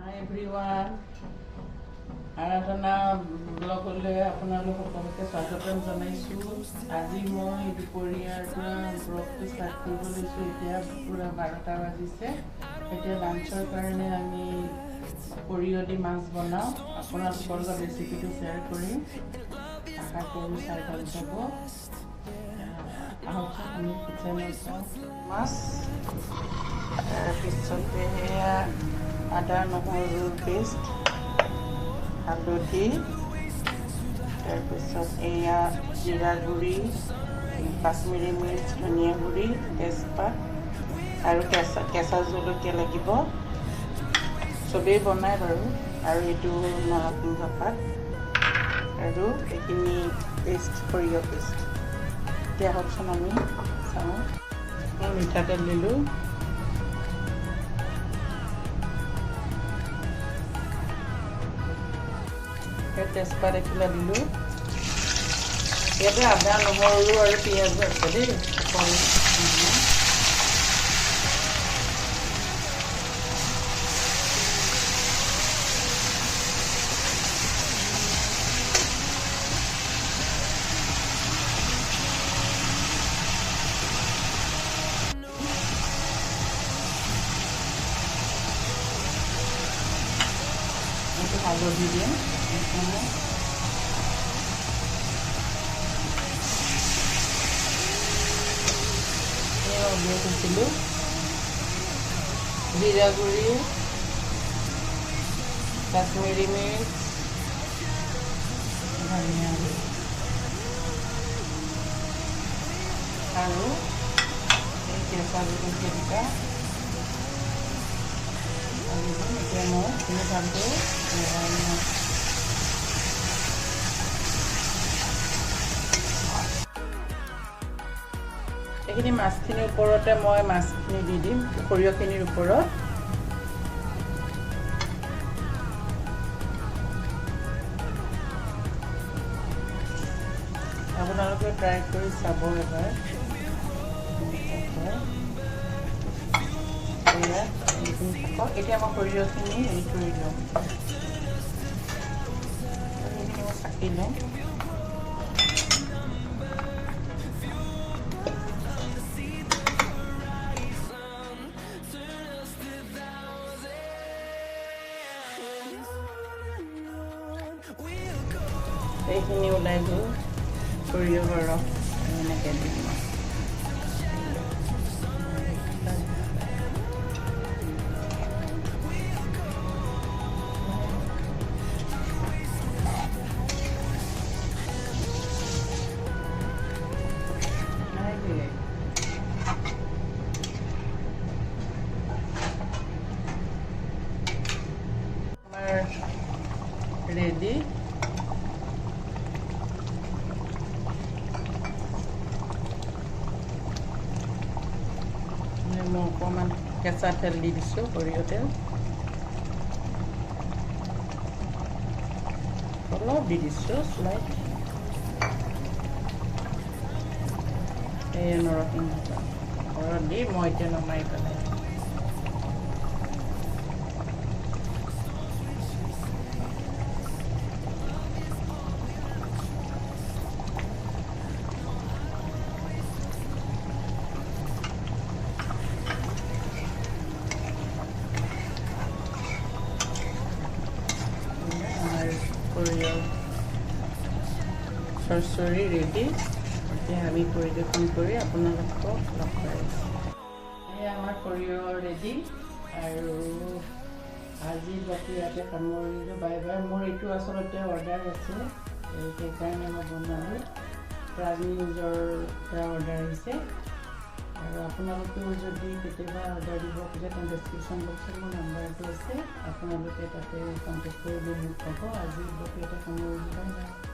হাই everyone, আৰাধনা ব্লগলৈ আপোনালোক সকলোকে স্বাগতম জনাইছোঁ। আজি মই দুপৰীয়াৰ পৰা ব্লগটো ষ্টাৰ্ট কৰিব লৈছোঁ। এতিয়া পূৰা 12টা বাজিছে। এতিয়া লাঞ্চৰ কাৰণে আমি সৰিয়হ দি মাছ বনাওঁ। আপোনালোকৰ লগত ৰেচিপিটো শ্বেয়াৰ কৰিম, আশা কৰোঁ চাই ভাল পাব। আহকচোন আমি কিটচেনত যাওঁ। মাছ, তাৰপিছতে সেয়া আদা নহৰুৰ পেষ্ট, হালধি, তাৰপিছত এয়া জিৰা গুড়ি, কাশ্মীৰী মিৰ্চ, ধনিয়া গুড়ি, তেজপাত আৰু কেঁচা জলকীয়া লাগিব। চবেই বনায় বাৰু। আৰু এইটো নৰসিংহ পাত আৰু এইখিনি পেষ্ট, সৰিয়হ পেষ্ট। এতিয়া আহকচোন আমি চাওঁ। মই মিঠাতেল দিলোঁ। তেজপাত এখিলা দিলোঁ। ইয়াতে আদা নহৰু আৰু পিঁয়াজো আছে দেই। অকল হালধি দিম। উলিয়াই থৈছিলোঁ জিৰা গুড়ি, কাশ্মীৰী মিৰ্চ, ধনিয়া গুড়ি আৰু এই কেঁচা জলকীয়া দুটা। এতিয়া মই এইখিনি ভালকৈ লগাই লওঁ। এইখিনি মাছখিনিৰ ওপৰতে মই মাছখিনি দি দিম, সৰিয়হখিনিৰ ওপৰত। আপোনালোকে ট্ৰাই কৰি চাব এবাৰ। এয়া এইখিনি থাকক। এতিয়া মই সৰিয়হখিনি হেৰি কৰি লওঁ, সৰিয়হখিনি মই চাকি লওঁ। এইখিনি ওলাই গ'ল সৰিয়হৰ ৰস। এনেকৈ দিম মই। আমাৰ ৰেডি। মই অকণমান কেঁচা তেল দি দিছোঁ, সৰিয়হ তেল অলপ দি দিছোঁ, শ্লাইড। এই নৰসিংহ ঘৰত দি মই এতিয়া নমাই পেলাই আমাৰ সৰিয়হ চৰচৰি ৰেডি। এতিয়া আমি পৰিৱেশন কৰি আপোনালোকক লগ কৰাই আছোঁ। এয়া আমাৰ সৰিয়হ ৰেডি। আৰু আজি ব্লগটো ইয়াতে সামৰিলোঁ। Bye bye. মোৰ এইটো আচলতে অৰ্ডাৰ আছে, সেইকাৰণে মই বনালোঁ। প্ৰাগ নিউজৰ পৰা অৰ্ডাৰ আহিছে। আৰু আপোনালোকেও যদি কেতিয়াবা অৰ্ডাৰ দিব খোজে, তেন্তে ডেছক্ৰিপশ্যন বক্সত মোৰ নাম্বাৰটো আছে, আপোনালোকে তাতে কণ্টেক্ট কৰিলে মোক পাব। আজি ব্লগটো ইয়াতে সামৰিলোঁ। Bye bye.